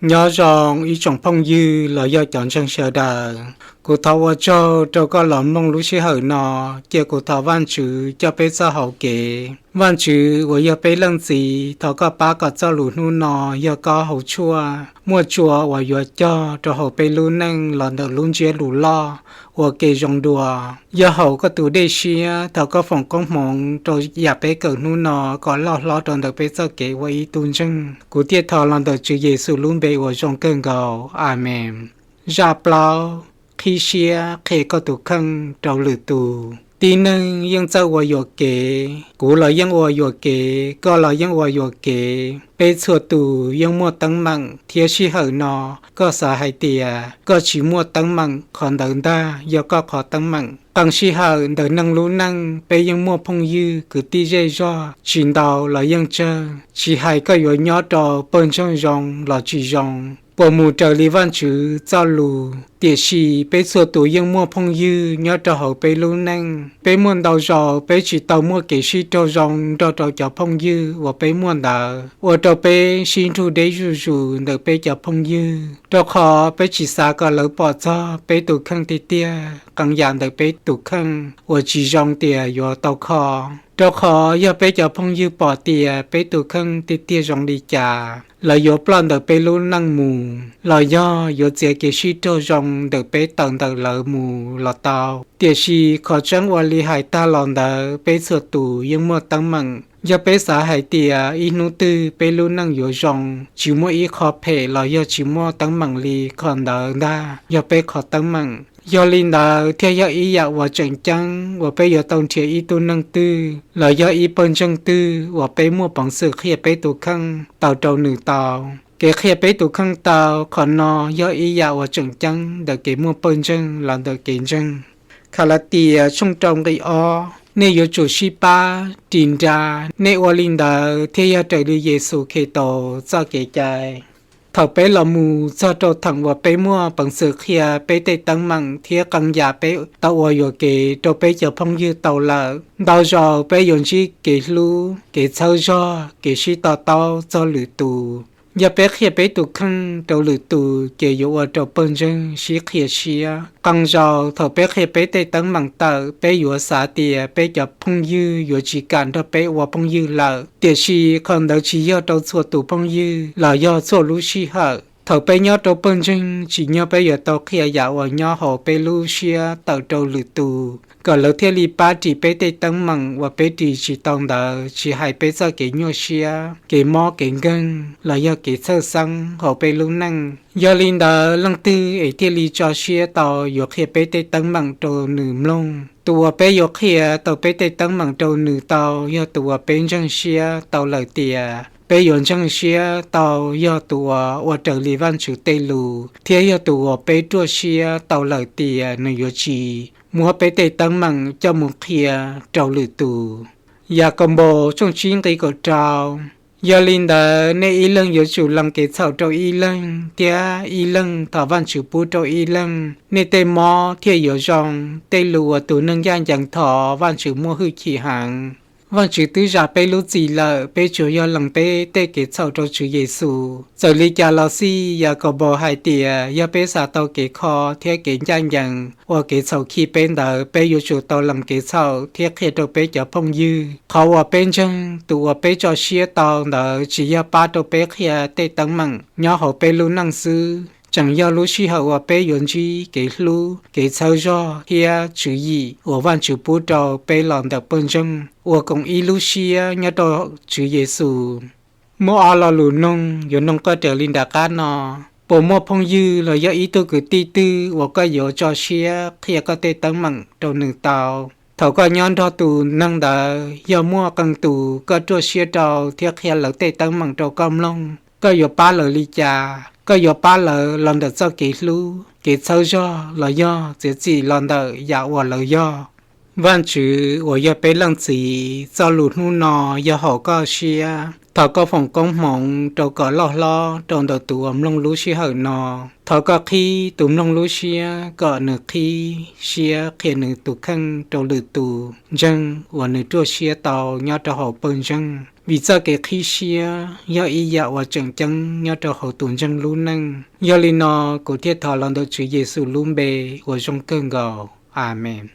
Nyob zoo ib tsoom phooj ywg los yog cov ntseeg sawv daws. Kuv thov ua tsaug rau koj los mloog lub sij hawm no, cia kuv thov Vajtswv coj peb txoj hau kev. Vajtswv uas yog peb leej txiv, thov koj pab kom txoj lus hnub no yog koj hauv tshuaj, muaj tsua uas yuav cog rau hauv peb lub neej los ntawm lub ntsiab lus loj ua ke zoo dua. Yog hauv koj tus dej siab, thov koj foom koob hmoov rau yam peb kawm hnub no kom loj hlob rau ntawm peb txoj kev ua ib tug ntseeg. Kuv thiaj thov los ntawm Tswv Yexus lub npe uas zoo kawg nkaus. Amees. Zaj plaub: Qhib siab qhia koj tus kheej rau lwm tus. Tib neeg yeej txawj ua yuam kev, kuv los yeej ua yuam kev, koj los yeej ua yuam kev. Peb txhua tus yeej muaj teeb meem, thiab sij hawm no koj xav hais tias koj tsis muaj teeb meem, qhov ntawd ntag yog koj qhov teeb meem. Qee sij hawm ntawm neeg lub neej peb yeej muaj phooj ywg kwv tij zej zog, tsis ntau los yeej tsawg, tsis hais koj yuav nyob rau pawg ntseeg zoo los tsis zoo, puas mus raws li Vajtswv txoj lus. Tiam sis peb txhua tus yeej muaj phooj ywg nyob rau hauv peb lub neej. Peb muaj ntau zaus peb tsis tau muaj kev sib raug zoo nrog rau cov phooj ywg uas peb muaj ntawd, ua rau peb sib nrug deb zuj zus ntawm peb cov phooj ywg, rau qhov peb tsis xav kom lawv pom txog peb tus kheej tiag tiag. Qee yam ntawm peb tus kheej uas tsis zoo tias yuav tau kho, rau qhov yog peb cov phooj ywg pom tias peb tus kheej tiag tiag zoo li cas, lawv yuav ploj ntawm peb lub neej mus, los yog yuav txiav kev sib raug zoo ntawm peb tawm ntawm lawv mus los tau. Tiam sis qhov tseeb ua li hais tag los ntawd, peb txhua tus yeej muaj teeb meem. Yog peb xav hais tias ib hnub twg peb lub neej yuav zoo, tsis muaj ib qho phem los yog tsis muaj teeb meem li, qhov ntawd ntag yog peb qhov teeb meem. Yog li ntawd thiaj yog ib yam uas tseem ceeb uas peb yuav tau nrhiav ib tug neeg twg los yog ib pawg ntseeg twg uas peb muaj peev xwm qhia peb tus kheej tau rau nws tau. Kev qhia peb tus kheej tau, qhov no yog ib yam uas tseem ceeb ntawm kev muaj pawg ntseeg los ntawm kev ntseeg. Kalatias tshooj rau nqe ob: Nej yuav tsum sib pab ris nra, nej ua li ntawd thiaj yog raws li Yexus Khetos txoj kev cai. Thaum peb los mus txog rau theem uas peb muaj peev xwm qhia peb tej teeb meem thiab qee yam peb tau ua yuam kev rau peb cov phooj ywg tau lawm, ntau zaus peb yuav ntsib kev hlub, kev txhawb zog, kev sib to taub txog lwm tus. Yog peb qhia peb tus kheej rau lwm tus ces yuav ua rau pawg ntseeg sib qhia siab. Qee zaus thaum peb qhia peb tej teeb meem tawm, peb yuav xav tias peb cov phooj ywg yuav tsis kam nrog peb ua phooj ywg lawm. Tiam sis qhov ntawd tsis yog rau txhua tus phooj ywg los yog txhua lub sij hawm. Thaum peb nyob rau pawg ntseeg, tsim nyog peb yuav tau qhia yam uas nyob hauv peb lub siab tawm rau lwm tus, kom lawv thiaj li pab ris peb tej teeb meem uas peb ris tsis tau ntawd, tsis hais peb txoj kev nyuaj siab, kev mob kev nkeeg los yog kev txhawj xeeb hauv peb lub neej. Yog li ntawd, leej twg es thiaj li tso siab tau yuav qhia peb tej teeb meem rau nws mloog? Tus uas peb yuav qhia tau peb tej teeb meem rau nws tau yog tus uas peb ntseeg siab tau lawm tias peb yuav ntseeg siab tau, yog tus uas ua raws li Vajtswv tej lus, thiab yog tus uas peb ruaj siab tau lawm tias nws yuav tsis muab peb tej teeb meem coj mus qhia rau lwm tus. Yakaunpaus tshooj tsib nqe kaum rau: Yog li ntawd, nej ib leeg yuav tsum lees kev txhaum rau ib leeg, thiab ib leeg thov Vajtswv pub rau ib leeg, nej tej mob thiaj yuav zoo. Tej lus uas tus neeg ncaj ncees thov Vajtswv muaj hwj chim heev. Vajtswv twb zam peb lub txim lawm, peb tsuas yog lees peb tej kev txhaum rau Tswv Yexus. Txawm li cas los xij, Yakaunpaus hais tias yog peb xav tau kev kho thiab kev ncaj ncees, ua kev txhaum khi peb ntawd, peb yuav tsum tau lees kev txhaum thiab qhia rau peb cov phooj ywg. Qhov uas peb ntseeg, tus uas peb tso siab tau ntawd tsis yog pab rau peb qhia tej teeb meem nyob hauv peb lub neej xwb, tseem yog lub sij hawm uas peb yuav ntsib kev hlub, kev txhawb zog thiab tswv yim uas Vajtswv pub rau peb los ntawm pawg ntseeg, ua koom ib lub siab nyob rau Tswv Yexus. Muaj ob lo lus noog yuav noog koj raws li nram qab no: Puas muaj phooj ywg los yog ib tug kwv tij twg uas koj yuav tso siab qhia koj tej teeb meem rau nws tau? Thaum koj nyob nrog tus neeg ntawd, yog muaj qee tus koj ruaj siab rau thiab qhia lawv tej teeb meem rau koj mloog, koj yuav pab lawv li cas? Koj yuav pab lawv los ntawm txoj kev hlub, kev txhawb zog los yog txiav txim los ntawm yam uas lawv yog? Vajtswv uas yog peb leej txiv, txoj lus hnub no yog haum koj siab. Thov koj foom koob hmoov rau kom loj hlob rau ntawm tus uas mloog lub sij hawm no. Thov koj qhib tus mloog lub siab kom nws qhib siab qhia nws tus kheej rau lwm tus ntseeg uas nws ruaj siab tau nyob rau hauv pawg ntseeg. vim txoj kev qhib siab yog ib yam uas tseem ceeb nyob rau hauv tus ntseeg lub neej. Yog li no, kuv thiaj thov los ntawm Tswv Yexus lub npe uas zoo kawg nkaus, Amees.